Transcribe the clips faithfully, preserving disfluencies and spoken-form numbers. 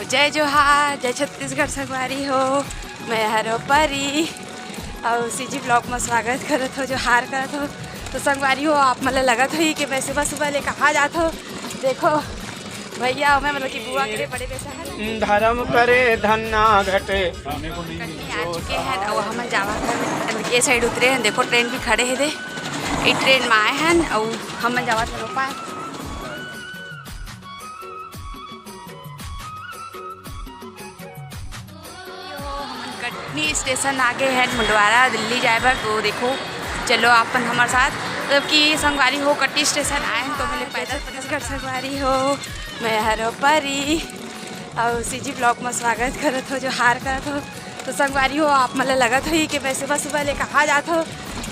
जय जोहार, जय छत्तीसगढ़ संगवारी हो। मैं हरो परी अउ सीजी ब्लॉग में स्वागत करत हो, जोहार करत हो। तो संगवारी हो, आप मन ल लगत होही कि मैं सुबह सुबह ले कहाँ जात हो। देखो भैया, मैं मतलब कि बुआ के बड़े बेटा है ना। धर्म करे धन ना घटे। कटनी आ चुके हैं अउ हमन जावत हन, मतलब ये साइड उतरे हैं। देखो ट्रेन भी खड़े है दे, ये ट्रेन में आए हैं अउ हमन जावत हन रोपा। हमन कटनी स्टेशन आ गए हैं मुंडवारा दिल्ली जाए बर। तो देखो, चलो आप मन हमर साथ, मतलब कि संगवारी हो, कटनी स्टेशन आए हैं तो मिले पैदल। छत्तीसगढ़ संगवारी हो, मैं हरो परी अउ सीजी ब्लॉग में स्वागत करत हो, जोहार करत हो। तो संगवारी हो, आप मन ल लगत होही कि मैं सुबह सुबह ले कहाँ जात हो।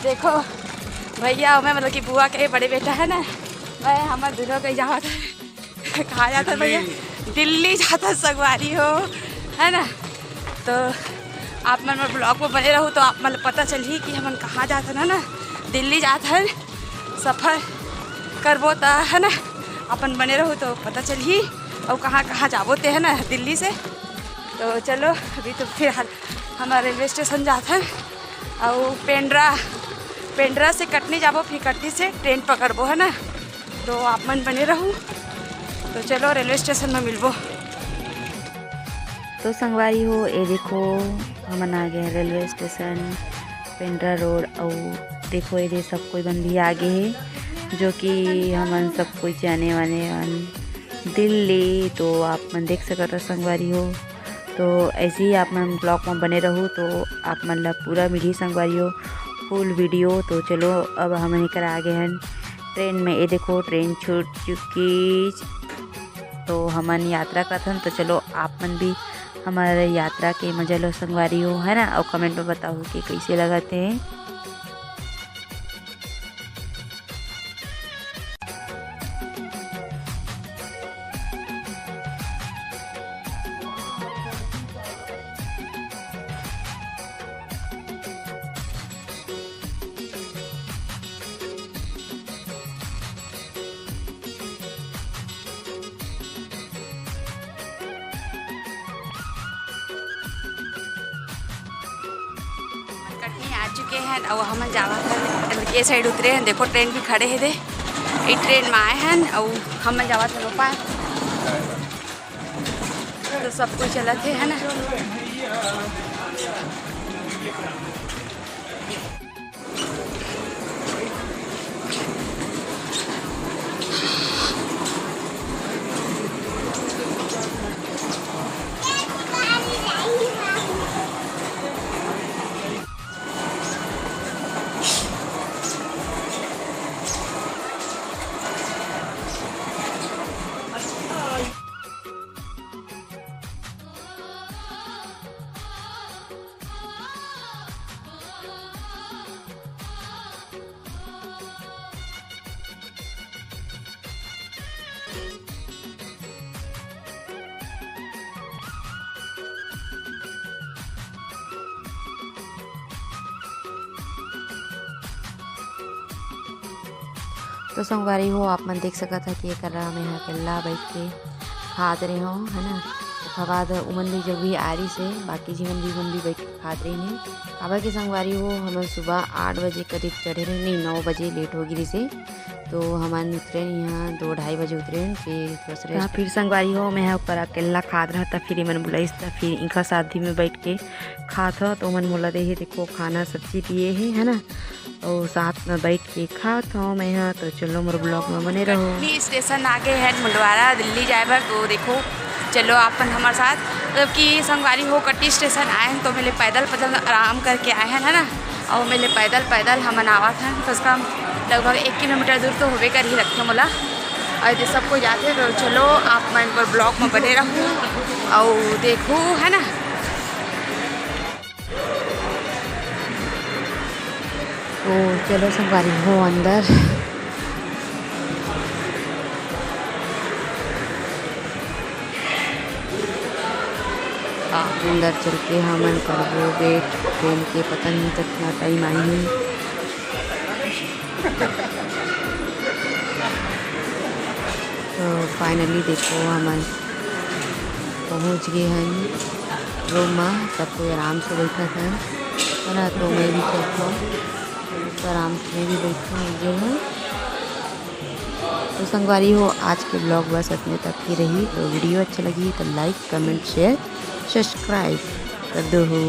देखो भैया, मैं मतलब कि बुआ के बड़े बेटा है ना, मैं हमर दोनों कहीं जावत है। कहाँ जाता है भैया? दिल्ली। दिल्ली जाता है संगवारी हो, है ना? तो आप मन मोर ब्लॉग में बने रहू तो आप मन ल पता चलही कि हमन कहाँ जात हन, है ना? दिल्ली जात हन, सफर करबो त, है ना? अपन बने रहू तो पता चलही अउ कहाँ कहाँ जाबो ते, है ना, दिल्ली से। तो चलो, अभी तो फिलहाल हमन रेलवे स्टेशन जात हन अउ पेंड्रा, पेंड्रा से कटनी जाबो, फिर कटनी से ट्रेन पकड़बो, है ना? तो आप मन बने रहू। तो चलो रेलवे स्टेशन में मिलबो। तो संगवारी हो, ये देखो हमन आ गए हैं रेलवे स्टेशन पेंड्रा रोड। अउ देखो ये दे सब कोई मन भी आ गए हैं, जो कि हमन सब कोई जाने वाले हन दिल्ली। तो आप मन देख सकत हो संगवारी हो। तो ऐसे ही आप मन ब्लॉग में बने रहू तो आप मन ला पूरा मिलही संगवारी हो फुल वीडियो। तो चलो अब हमन एकर आगे हन ट्रेन में। ये देखो ट्रेन छूट चुकी। तो हमन यात्रा करथन, तो चलो आप मन भी हमर यात्रा के मजा लो संगवारी हो, है ना? अउ कमेंट में बताओ कि कैसे लगत है। कटनी आ चुके हैं, अब हमन जावत हन, ये साइड उतरे हैं। देखो ट्रेन भी खड़े है दे, ये ट्रेन में आए हैं, अब हमन जावत हन रोपा। तो सब कोई चलत है, है ना? तो संगवारी हो, आप मन देख सकत ह कि एकरा में ह अकेल्ला बैठ के खात रहे हो, है ना? ओकर बाद उमन भी जब भी आ रही से, बाकी जीवन भी, उमन भी बैठ के खात रही ने। काबर के संगवारी हो, हमन सुबह आठ बजे करीब चढ़े रहे, नहीं, नौ बजे लेट हो गिरी से, तो हमन उतरे यहाँ दो ढाई बजे उतरे, फिर थोड़ा सा rest। फिर संगवारी हो, मैं ह ऊपर अकेल्ला खात रहा, त फिर इमन बुलाइस, त फिर इनका साथ भी मैं बैठ के खात ह, तो उमन मोला दे हे, देखो खाना सब्जी दिए हे, है ना, अउ साथ में बैठ के खात हव मैं ह। तो चलो मोर ब्लॉग में बने रहो। कटनी स्टेशन आ गए हैं मुंडवारा दिल्ली जाए बर, तो देखो चलो आप मन हमर साथ, मतलब कि संगवारी हो कटनी स्टेशन आए हैं तो मिले पैदल पैदल आराम करके आए हैं, है ना। अउ मिले पैदल पैदल हमन आवत हैं, कम से कम लगभग एक किलोमीटर दूर तो होबे कर ही लगथे मोला। अउ यदि सब कोई जाथे तो चलो आप मन मोर ब्लॉग में बने रहू अउ देखू, है ना। तो चलो संगवारी हो अंदर। अंदर चल के हमन करबो वेट ट्रेन के, पता नहीं कितना टाइम आही। तो फाइनली देखो हमन पहुँच गे हन रूम म, सब कोई आराम से बइठत हन, है ना। तो मैं भी चलत हूँ, तो आराम से मैं भी बइठूँ एक जगह। तो संगवारी हो, आज के ब्लॉग बस इतने तक ही रही। तो वीडियो अच्छा लगी तो लाइक, कमेंट, शेयर, सब्सक्राइब कर दो हो।